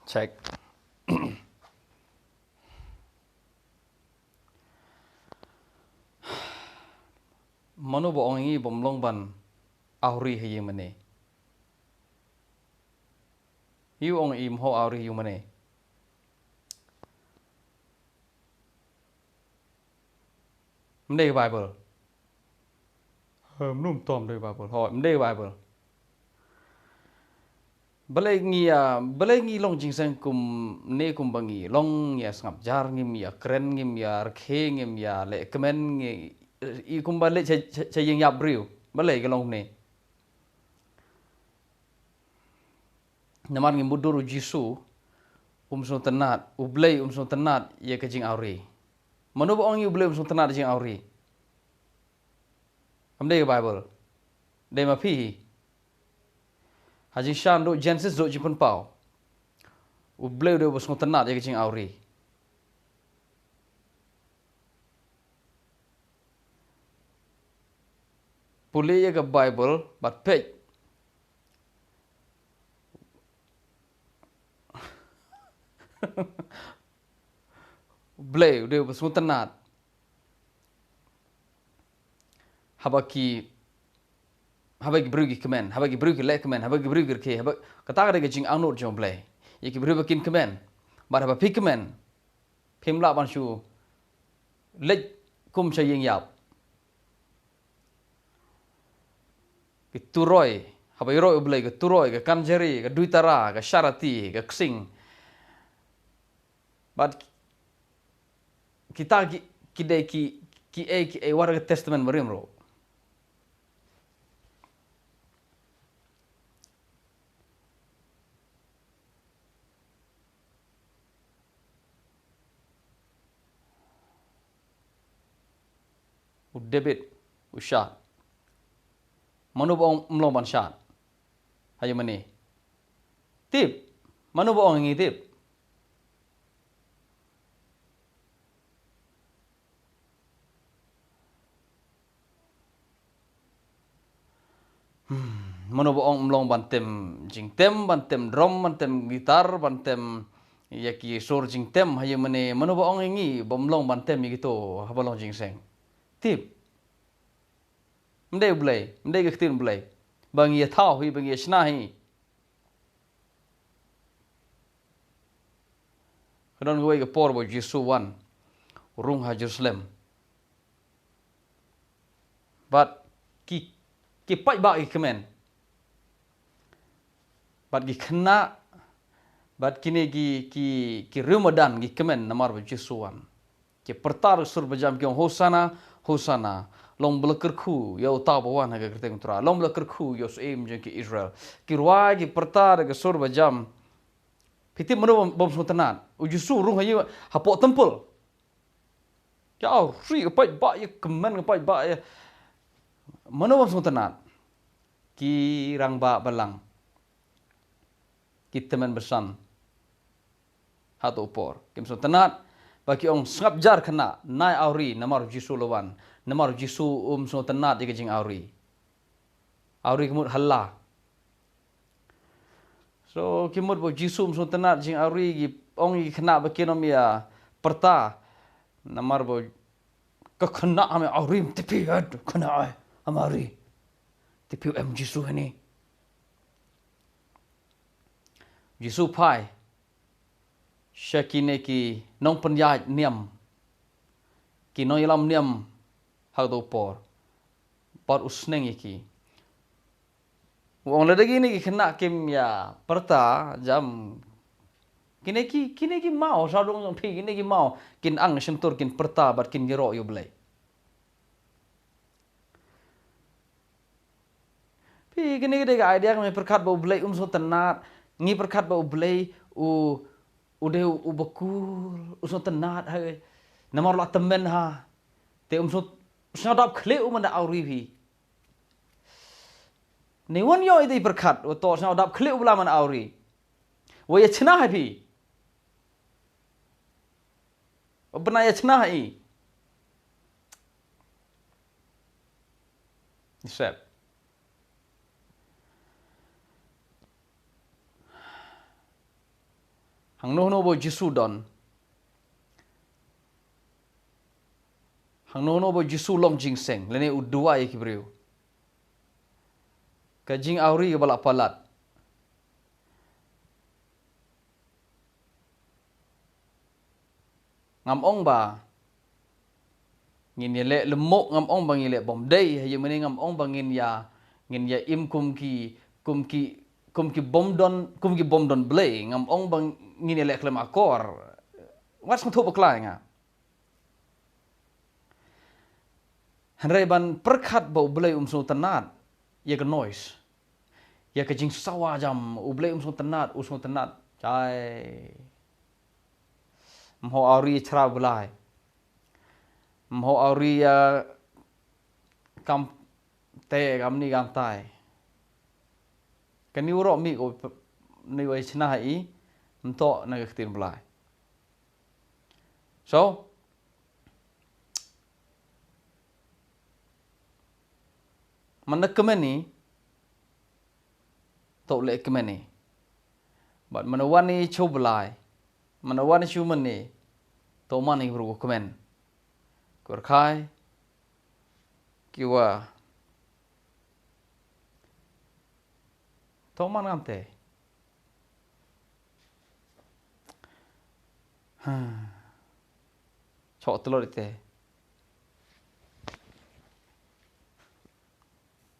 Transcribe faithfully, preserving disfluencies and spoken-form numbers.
Check. Mano ba ong ïa ngi bym long ban awri ha ïing mane? Ïa u ong ïa u ym hap awri ha ïing mane. Ym dei Bible. Ym num tom dei Bible. Hooid, ym dei Bible. Balei ngi, ah, balei ngi long jingseng kumne kumba ngi long, ïa sngap jar ngim, ïa kren ngim, ïa rkhie ngim, ïa leh kmen ngi, i kumba leh cha, cha, cha ïing ïap briew. Balei ki long ne? Namar ngi mutdur u Jisu um sngewtynnad, U Blei um sngewtynnad ïa ka jingawri. Mano ba ong ïa U Blei um sngewtynnad ïa jingawri? Ym dei ka Bible. Dei ma phi hi. Ha jingshisha naduh Genesis haduh Jingpynpaw, U Blei u dei uba sngewtynnad ïa ka jingawri. Pule ïa ka Bible bad peit. U Blei u dei uba sngewtynnad. Haba ki, haba ki briew ki kmen, haba ki briew ki leh kmen, haba ki briew ki rkhie, haba, kata ka dei ka jingangnud jong U Blei. Ïa ki briew ba kin kmen. Bad haba phi kmen, phim lah ban shu leit kum cha ïing ïap. Ki turoi, haba ïaroi U Blei, ka turoi, ka kanjari, ka duitara, ka sharati, ka ksing. Bad kita ki, ki dei ki, ki ei, ki ei wat ha ka Testament Barim ruh. U David u shad. Mano ba ong ym long ban shad ha ïing mane? Tip. Mano ba ong ïa ngi tip? Hmm, mano ba ong ym long ban tem jingtem, ban tem drum, ban tem guitar, ban tem ïa ki sur jingtem ha ïing mane? Mano ba ong ïa ngi ba ym long ban tem ïa kito haba long jingseng? Tip. Ym dei U Blei, ym dei ka ktien U Blei. Ba ngi ïa thaw hi, ba ngi ïa shna hi. Ka don kawei ka por ba u Jisu u wan, u rung ha Jerusalem. Bad ki, ki paidbah ki kmen. Bad ki khynnah, bad kine ki, ki, ki riewmadan ki kmen namar ba u Jisu u wan. Ki pyrta da ka sur bajam ki ong, "Hosana, Hosana. Long ba la kyrkhu ïa uta uba wan ha ka kyrteng U Trai. Long ba la kyrkhu ïa u syiem jong ki Israel." Ki rwai ki pyrta da ka sur bajam. Phi tip mano bym, bym sngewtynnad? U Jisu u rung ha ïing, hapoh temple. Ki awri ka paidbah, ïa kmen ka paidbah ïa. Mano bym sngewtynnad? Ki rangbah balang. Ki tymmen basan. Hato u por kim sngewtynnad ba ki ong, "Sngap jar khynnah, nai awri namar u Jisu u la wan." Namar u Jisu um sngewtynnad ïa ka jingawri. Awri ka mut ha la. So ki mut ba u Jisu um sngewtynnad jingawri, ki ong ïa ki khynnah ba kin ym ïa pyrta. Namar ba ka khynnah, ym awri, ym tipi ïa khynnah, ym awri. Tipi em Jisu hangne. Jisu phai sha kine ki nongpynïaid niam, ki nongïalam niam ha kato ka por, bad u sneng ïa ki. U ong, lada kine ki khynnah kim ïa pyrta jam, kine ki, kine ki maw, sawdong jong phi, kine ki maw kin ang shyntur, kin pyrta bad kin ïaroh ïa U Blei. Phi, kine ki dei ka idea, ngi pyrkhat ba U Blei um sngewtynnad, ngi pyrkhat ba U Blei u, u dei u, uba cool, u sngewtynnad, hai. Namar u la tymmen ha. Te um sngew, sngew dap khlieh u man da awri phi. Ne wan ïoh ïa i pyrkhat, u to sngew dap khlieh u ba la man awri. Wa ïa chna ha phi. Bnai ïa chna ha i. Sep. Hangno hangno ba u Jisu don. Hangno hangno ba u Jisu long jingïaseng lane u duwai ïa ki briew. Ka jingawri kaba la palat. Ngam ong ba ngin ïaleh lymuk, ngam ong ba ngin ïaleh bymdei, haïu mynne ngam ong ba ngin ïa, ngin ïa im kum ki, kum ki, kum ki bym don, kum ki bym don Blei, ngam ong ba ngin ïaleh khlem akor. Wat sngewthuh bakla ïa nga. Hynrei ban pyrkhat ba U Blei um sngewtynnad ïa ka noise, ïa ka jingsawa jam, U Blei um sngewtynnad, u sngewtynnad. Jai. Mho awri chra blai. Mho awri ïa kam te kam ni kam tai. Kani u roh mi ko ni wai chna i mto na ka ktien blai. So, man da kmen i, to le kmen i. But man da wan i chu blai, man da wan i chu man i, to man i bru kmen. Kur khai, ki wa. To man ngam te. Chok telor ite.